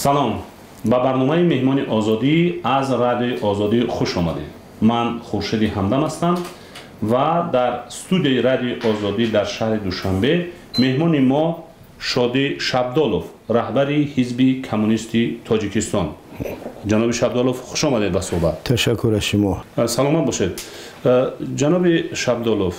Салом, ба барномаи Меҳмони Озодӣ аз Радиои Озодӣ хуш омадед. Ман Хуршеди Ҳамдам ҳастам ва дар студияи Радиои Озодӣ дар шаҳри Душанбе меҳмони мо Шоди Шабдолов, раҳбари Ҳизби Коммунисти Тоҷикистон. Ҷаноби Шабдолов, хуш омадед ба суҳбат. Ташаккур аз шумо. Саломат бошед. Ҷаноби Шабдолов,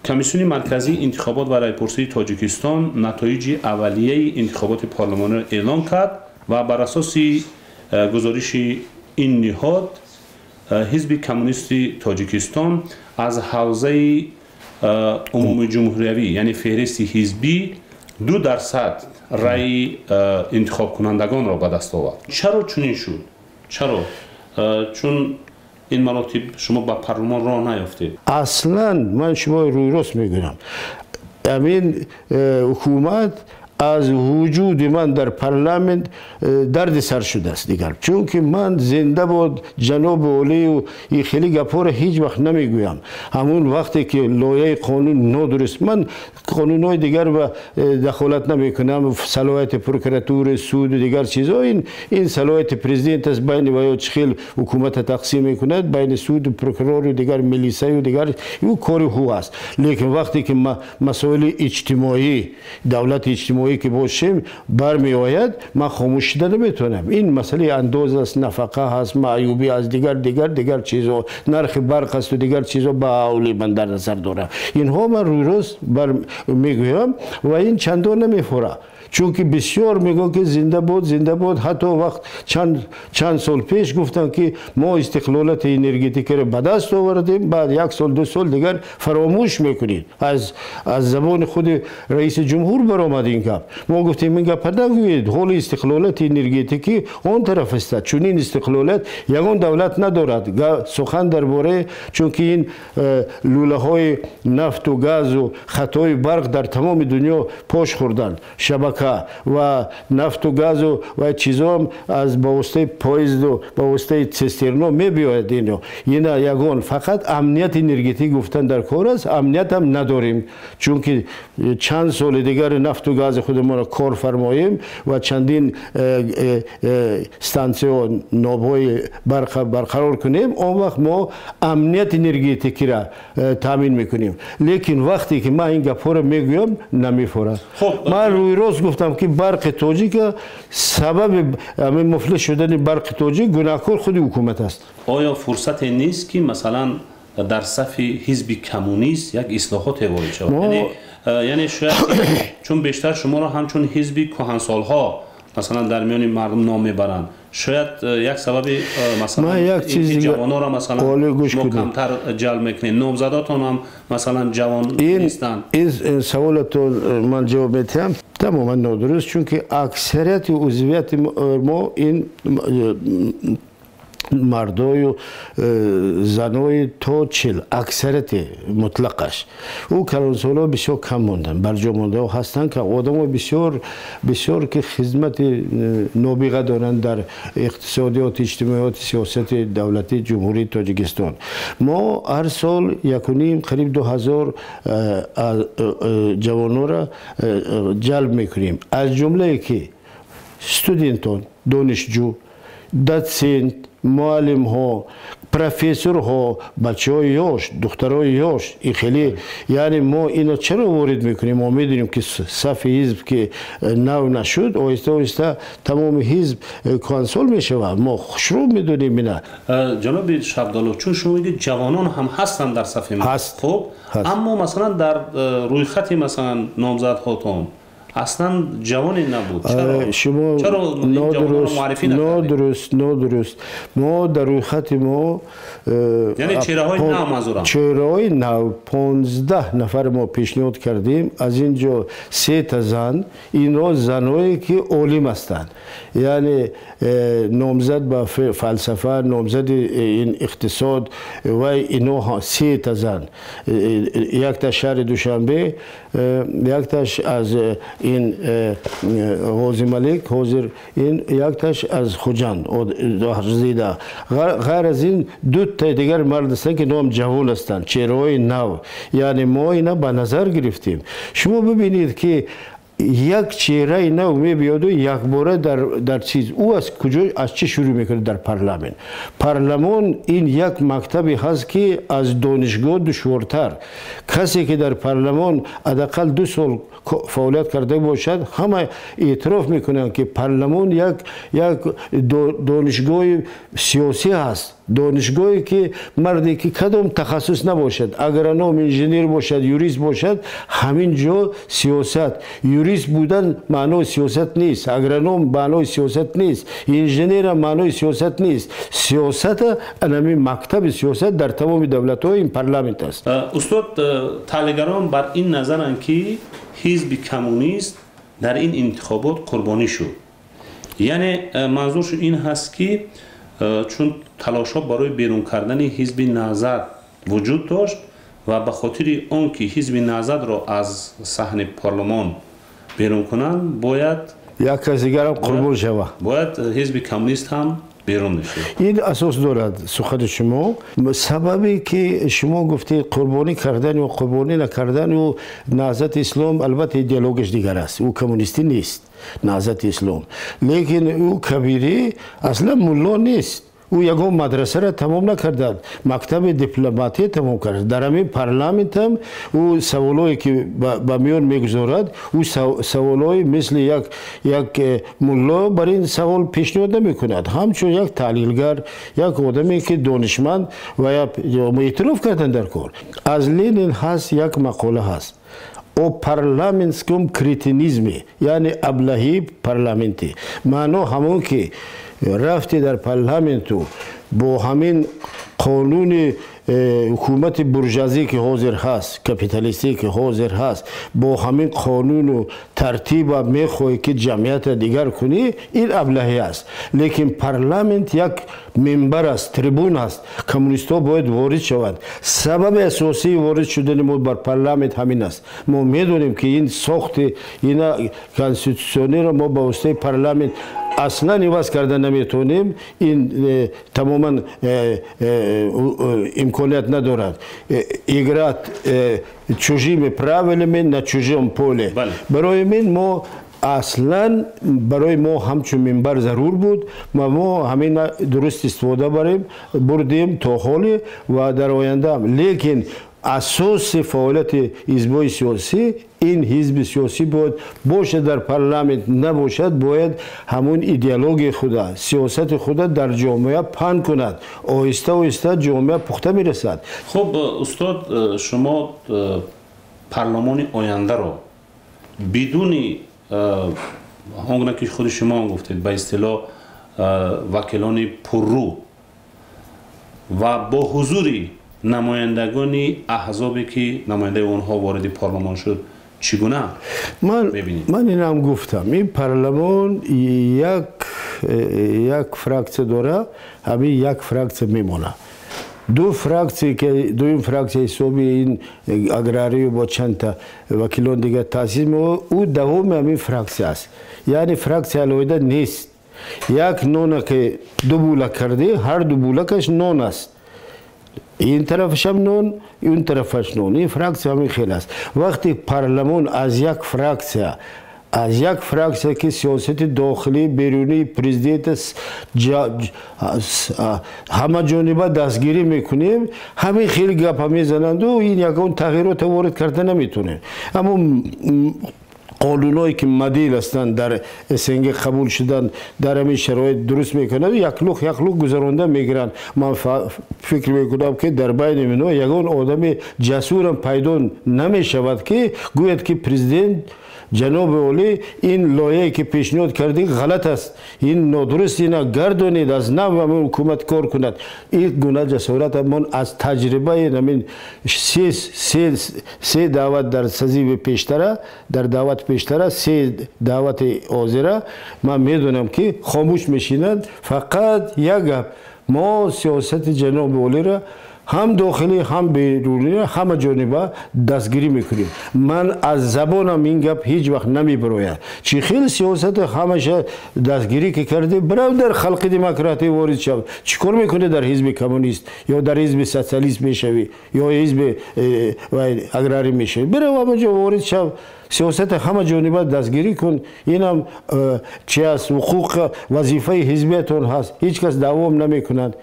Комиссиони марказии интихобот ва райпурсии Тоҷикистон натоиҷи аввалияи интихоботи парлумониро эълон кард ва бар асоси гузориши ин ниҳод Ҳизби Коммунисти Тоҷикистон аз ҳавзаи умумиҷумҳуриявӣ, яъне феҳристи ҳизбӣ, 2% раъи интихобкунандагонро ба даст овард. Чаро чунин шуд? Чаро? Чун ин маротиб шумо ба парлумон роҳ наёфтед. Аслан ман шумо рӯйрост мегӯям, ҳамин ҳукумат аз вуҷуди ман дар парламент дарди сар шудааст дигар, чунки ман зинда буд ҷаноби олию и хеле гапҳоро ҳеҷ вақт намегӯям. Ҳамун вақте ки лоиҳаи қонун нодуруст, ман қонунҳои дигар ба дахолат намекунам, салоҳияти прокуратура, суду дигар чизҳо, ин салоҳияти президент аст, байни ва ё чӣ хел ҳукумата тақсим мекунад байни суду, прокурору дигар, милисаю дигар, ӯ кори ҳу аст. Лекин вақте ки масоили иҷтимоӣ, давлати иҷтимоӣ ки бошем бармеояд, ман хомӯш шуда наметавонам. Ин масъалаи андоз аст, нафақа ҳаст, маъюбӣ аст, дигар дигар дигар чизҳо, нархи барқ асту дигар чизҳо ба авли ман дар назар дорам. Инҳо ман рӯйрост бар мегӯям ва ин чандон намефурад, чунки бисёр мегӯянд ки зинда буд, зинда буд. Ҳатто вақт чанд сол пеш гуфтанд ки мо истиқлолияти энергетикаро ба даст овардем, баъд як сол ду сол дигар фаромӯш мекунед. Аз забони худи раиси ҷумҳур баромад ин гап. Мо гуфтем, ин гапа нагӯед, ҳоли истиқлолияти энергетикӣ он тараф аст. Чунин истиқлолият ягон давлат надорад. Сухан дар бораи, чунки ин лӯлаҳои нафту газу хатҳои барқ дар тамоми дунё пош хӯрданд, шабака ва нафту газу ва чизоам аз ба воситаи поезду ба воситаи цистерно мебиёяд. Ино ина ягон фақат амнияти энергетикӣ гуфтан дар кор аст, амниятам надорем, чунки чанд соли дигар нафту гази худамонро кор фармоем ва чандин стансияо нобҳои барқ барқарор кунем, он вақт мо амнияти энергетикиро таъмин мекунем. Лекин вақте ки ман ин гапҳоро мегӯям, намефурад. Ман рӯйрост гуфтам ки барқи тоҷика, сабаби муфлис шудани барқи тоҷик гунаҳкор худи ҳукумат аст. Оё фурсате нест, ки масалан дар сафи Ҳизби Коммунист як ислоҳоте ворид шавад? Яъне шояд, чун бештар шуморо ҳамчун ҳизби кӯҳансолҳо масалан дар миёни мардум ном мебаранд, шояд як сабаби масалан ҷавононро масалан шумо камтар ҷалб мекунед, номзадотон ҳам масалан ҷавон нестанд. Ин саволатон ман ҷавоб медиҳам, тамоман нодуруст, чунки аксарияти узвияти мо ин мардою занои то 40, аксарияти мутлақаш. Ӯ калонсолҳо бисёр кам монданд, барҷо мондаҳо ҳастанд, ки одамо бисёр бисёр ки хизмати нобиға доранд дар иқтисодиёти, иҷтимоиёти, сиёсати давлатии Ҷумҳурии Тоҷикистон. Мо ҳар сол 1,5, қариб 2000 ҷавононро ҷалб мекунем, аз ҷумлае ки студентон, донишҷӯ, дотсент, муаллимҳо, профессорҳо, бачаҳои ёш, духтарои ёш. И хеле, яъне мо ино чаро ворид мекунем? Мо медонем, ки сафи ҳизб ки нав нашуд, оҳиста оҳиста тамоми ҳизб кӯҳансол мешавад. Мо хушрӯ медонем ина. Ҷаноби Шабдолов, чун шумо мегӯед, ҷавонон ҳам ҳастанд дар сафи мо, хуб, аммо масалан дар рӯйхати масалан номзадҳотон аслан ҷавоне набуд. Шумо нодуруст, нодуруст. Мо дар рӯйхати мо яъне чеҳраҳои нав манзурам, чеҳраҳои нав 15 нафар мо пешниҳод кардем. Аз ин ҷо сета зан, инҳо заное ки олим ҳастанд, яъне номзад ба фалсафа, номзади ин иқтисод ва ино сета зан, якташ шаҳри Душанбе, якташ аз ин Ғозималик ҳозир, ин якташ аз Хуҷанд зида. Ғайр аз ин дутаи дигар мард ҳастанд, ки ном ҷавон ҳастанд, чеҳраҳои нав. Яъне мо ина ба назар гирифтем. Шумо бибинед, ки Як чеҳраи нав мебиёду якбора дар чиз ӯ аз куҷо, аз чӣ шурӯъ мекунад дар парламент. Парламон ин як мактабе ҳаст, ки аз донишгоҳ душвортар. Касе ки дар парламон ҳадди 2 сол фаъолият карда бошад, ҳама эътироф мекунанд, ки парламон як донишгоҳи сиёсӣ ҳаст. Донишгоҳе ки марде ки кадом тахассус набошад, агроном, инженер бошад, юрист бошад, ҳамин ҷо сиёсат. Юрист будан маънои сиёсат нест, агроном маънои сиёсат нест, инженера маънои сиёсат нест. Сиёсата анами мактаби сиёсат дар тамоми давлатҳо ин парламент аст. Устод, таҳлилгарон бар ин назаранд, ки ҳизби коммунист дар ин интихобот қурбонӣ шуд. Яъне манзурш ин ҳаст, ки чун талошҳо барои берун кардани ҳизби Наҳзат вуҷуд дошт ва ба хотири он ки ҳизби Наҳзатро аз саҳни парлумон берун кунанд, бояд як кас дигарам қурбон шава, бояд ҳизби коммунист ҳам берун мешуд. Ин асос дорад сухани шумо. Сабабе ки шумо гуфтед, қурбонӣ кардан ё қурбонӣ накардан, ӯ Наҳзати Ислом албатта идеологияш дигар аст, ӯ коммунистӣ нест Наҳзати Ислом, лекин ӯ Кабирӣ аслан мулло нест. Ӯ ягон мадрасаро тамом накардад, мактаби дипломатия тамом кард. Дар ҳамин парламентам ӯ саволое ки ба миён мегузорад, ӯ саволҳои мисли як мулло бар ин савол пешниҳод намекунад. Ҳамчун як таҳлилгар, як одаме ки донишманд ва эътироф кардан дар кор. Аз Ленин ҳаст як мақола ҳаст о парламентском кретинизме, яъне аблаҳии парламентӣ. Маъно ҳамон ки рафти дар парламенту бо ҳамин қонуни ҳукумати буржуазӣ ки ҳозир ҳаст, капиталистӣ ки ҳозир ҳаст, бо ҳамин қонуну тартиба мехоҳӣ ки ҷамъиятро дигар кунӣ, ин аблаҳӣ аст. Лекин парламент як минбар аст, трибун аст, коммунистҳо бояд ворид шаванд. Сабаби асосии ворид шудани мо бар парламент ҳамин аст. Мо медонем, ки ин сохти ина конститутсиониро мо ба воситаи парламент аслан иваз карда наметавонем. Ин тамоман имконият надорад играть чужими правилами на чужом поле. Барои мин мо аслан, барои мо ҳамчун минбар зарур буд ва мо ҳамин дуруст истифода барем бурдем то ҳоле ва дар ояндаам. Лекин асоси фаъолияти ҳизбҳои сиёсӣ ин ҳизби сиёсӣ бояд бошад дар парламент, набошад, бояд ҳамун идеологияи худа, сиёсати худа дар ҷомеа паҳн кунад. Оҳиста оҳиста ҷомеа пухта мерасад. Хуб, устод, шумо парлумони ояндаро бидуни он гуна ки худи шумо гуфтед, ба истилоҳ вакилони пуррӯ ва бо ҳузури намояндагони аҳзобе ки намояндаи онҳо вориди парлумон шуд, чӣ гуна мебинед? Ман инам гуфтам, ин парлумон як фраксия дора, ҳамин як фраксия мемонад. Ду фраксия ки дуюм фраксия ҳисоби ин аграрию бо чандта вакилон дигар таъсис, ӯ давоми ҳамин фраксия аст, яъне фраксия алоҳида нест. Як нона ки ду булак кардӣ, ҳар ду булакаш нон аст, ин тарафашам нон, он тарафаш нон. Ин фраксия ҳамин хел аст. Вақте парлумон аз як фраксия ки сиёсати дохилӣ, берунии президент ҳамаҷониба дастгирӣ мекунем, ҳамин хел гапа мезананду ин ягон тағйирота ворид карда наметонем. Аммо қонунҳое ки модел ҳастанд, дар СНГ қабул шуданд, дар ҳамин шароит дуруст мекунанд, яклух яклух гузаронда мегиранд. Ман фикр мекунам, ки дар байни инҳо ягон одами ҷасурам пайдо намешавад, ки гӯяд, ки президент ҷаноби олӣ, ин лоиҳае ки пешниҳод кардӣ, ғалат аст, ин нодуруст, ина гардонед, аз нав ҳамин ҳукумат кор кунад. Ин гуна ҷасорат мон аз таҷрибаи ҳамин се даъват дар созиви пештара, дар даъвати пештара, се даъвати ҳозира, ман медонам, ки хомӯш мешинанд. Фақат як гап: мо сиёсати ҷаноби олиро Ҳам дохилӣ, ҳам берунӣ, ҳама ҷониба дастгирӣ мекунем. Ман аз забонам ин гап ҳеҷ вақт намебарояд. Чӣ хел сиёсати ҳамаша дастгирӣ ки кардӣ, бирав дар халқи демократӣ ворид шав. Чӣ кор мекунӣ дар ҳизби коммунист ё дар ҳизби социалист мешавӣ ё ҳизби аграрӣ мешавӣ? Бирав ҳамаҷо ворид шав. Сиёсати ҳама ҷониба дастгирӣ кун. Инам чи аст, ҳуқуқ, вазифаи ҳизбиятон ҳаст. Ҳеҷ кас даъвом намекунад.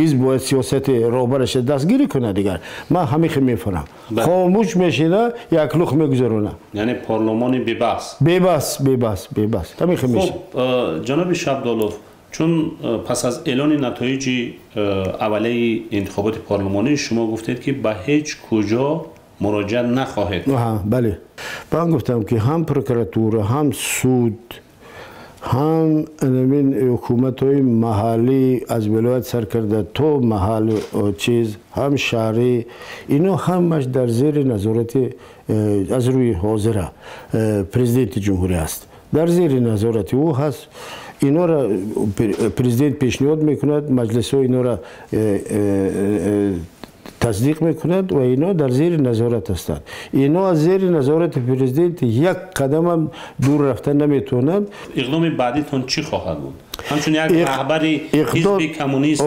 Ҳизб бояд сиёсати роҳбараш дастгирӣ кунад. Дигар ман ҳамин хел мефаҳмам. Хомӯш мешина, як лух мегузарона. Яъне парлумони бебаҳс. Бебаҳс, бебаҳс, бебаҳс. Ҳамин хел мешавад. Хуб, ҷаноби Шабдолов, чун пас аз эълони натоиҷи аввалияи интихоботи парлумонӣ шумо гуфтед, ки ба ҳеҷ куҷо муроҷиат нахоҳед. Бале. Ман гуфтам, ки ҳам прокуратура, ҳам суд, ҳам ҳамин ҳукуматҳои маҳаллӣ аз вилоят сар карда то маҳал чиз, ҳам шаҳрӣ, ино ҳамаш дар зери назорати аз рӯи ҳозира президенти ҷумҳурӣ аст. Дар зери назорати ӯ ҳаст. Инора президент пешниҳод мекунад, маҷлисҳо инора тасдиқ мекунад ва ино дар зери назорат ҳастанд. Ино аз зери назорати президент як қадамам дур рафта наметавонанд. Иқдоми баъдитон чӣ хоҳад буд? Ҳамчун як раҳбари ҳизби коммунист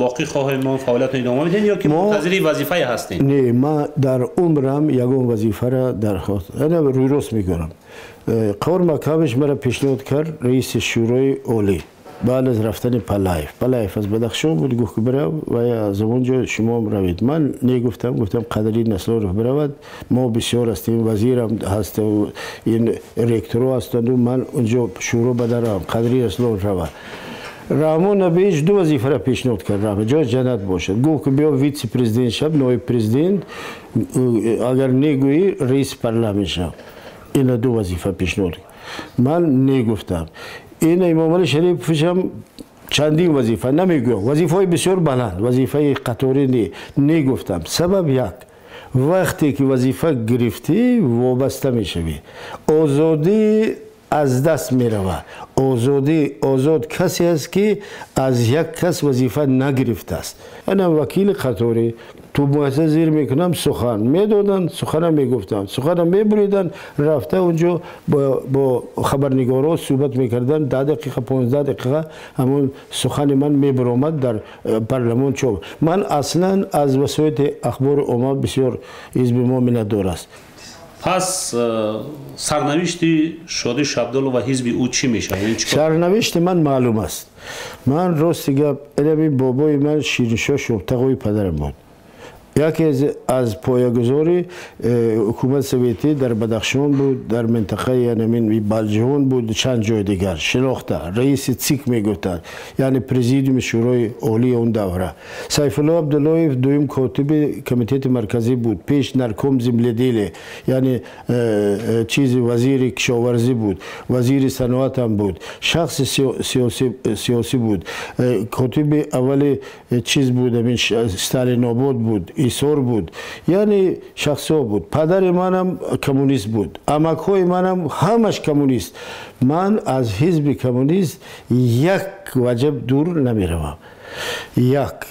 боқӣ хоҳед монд, фаъолиятро идома медиҳед ё ки мунтазири вазифае ҳастед? Не, ман дар умрам ягон вазифара дар рӯйрост мегӯрам. Қавр Макабиш мара пешниҳод кард раиси Шӯрои Олӣ. Баъд аз рафтани Палаев. Палаев аз Бадахшон буд, гуфт, ки бирав ва аз он ҷо шумо равед. Ман негуфтам, гуфтам Қадри Наслоров биравад, мо бисёр ҳастем, вазирам ҳаст, ин ректоро ҳастанд, ман онҷо шӯро бадаравам, Қадри Наслоров равад. Раҳмон Набиевич ду вазифаро пешниҳод кард, ҷои ҷаннат бошад. Гуфт, ки биё вице-президент шав, ноиб президент, агар негӯӣ, раиси парламент шав. Ина ду вазифа пешниҳод. Ман негуфтам. Ин Имомалӣ Шариповичам чандин вазифа намегӯям, вазифаҳои бисёр баланд, вазифаи қаторӣ не, негуфтам. Сабаб як: вақте ки вазифа гирифтӣ, вобаста мешавӣ, озодӣ аз даст меравад. Озодӣ, озод касе аст, ки аз як кас вазифа нагирифтааст. Анам вакили қаторӣ ту муассиса зир мекунам, сухан медоданд, сухана мегуфтам, сухана мебуриданд, рафта онҷо бо хабарнигорҳо суҳбат мекарданд, 10 дақиқа, 15 дақиқа ҳамон сухани ман мебаромад дар парламон чоп. Ман аслан аз васоити ахбори омма бисёр ҳизби мо миннатдор аст. Пас сарнавишти Шоди Шабдолов ва ҳизби ӯ чӣ мешавад? Сарнавишти ман маълум аст. Ман рости гап, инами бобои ман Шириншоҳ Шоҳтағои падарам буд. Яке аз поягузори ҳукумати советӣ дар Бадахшон буд, дар минтақаи янамин Балҷиҳон буд, чанд ҷои дигар шинохта, раиси ЦИК мегуфтанд, яъне президиуми Шӯрои Олии он давра. Сайфулло Абдуллоев дуюм котиби Комитети Марказӣ буд, пеш нарком земледелия, яъне чизи вазири кишоварзӣ буд, вазири саноатам буд, шахси сиёсӣ буд, котиби аввали чиз буд, амин Сталинобод буд, Исор буд, яъне шахсҳо буд. Падари манам коммунист буд, амакҳои манам ҳамаш коммунист. Ман аз ҳизби коммунист як ваҷаб дур намеравам. Як,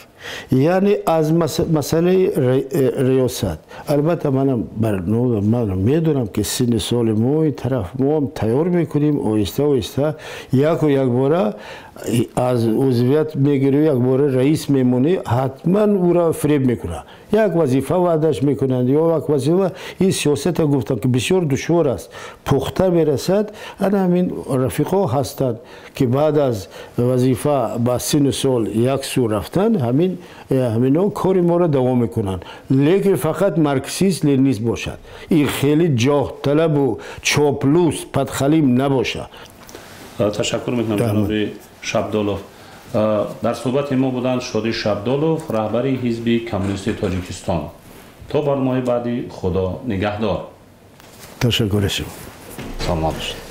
яъне аз масъалаи риёсат. Албатта манам медонам, ки синни соли мо тараф моам тайёр мекунем, оҳиста оҳиста яку якбора аз узвият мегирӣ, якбора раис мемонӣ, ҳатман ӯра фиреб мекунад, як вазифа ваъдаш мекунанд ё як вазифа. Ин сиёсата гуфтам, ки бисёр душвор аст, пухта мерасад. Ана ҳамин рафиқҳо ҳастанд, ки баъд аз вазифа ба синну сол як сӯ рафтан, ҳамино кори моро давом мекунанд, лекин фақат марксист ленинист бошад, ин хеле ҷоҳталабу чоплус падхалим набошад. Ташаккур мекунам, ҷаноби Шабдолов. Дар суҳбати мо буданд Шоди Шабдолов, раҳбари ҳизби коммунисти Тоҷикистон. То барномаи баъдӣ, Худо нигаҳдор. Ташаккур шумо. Саломат бошед.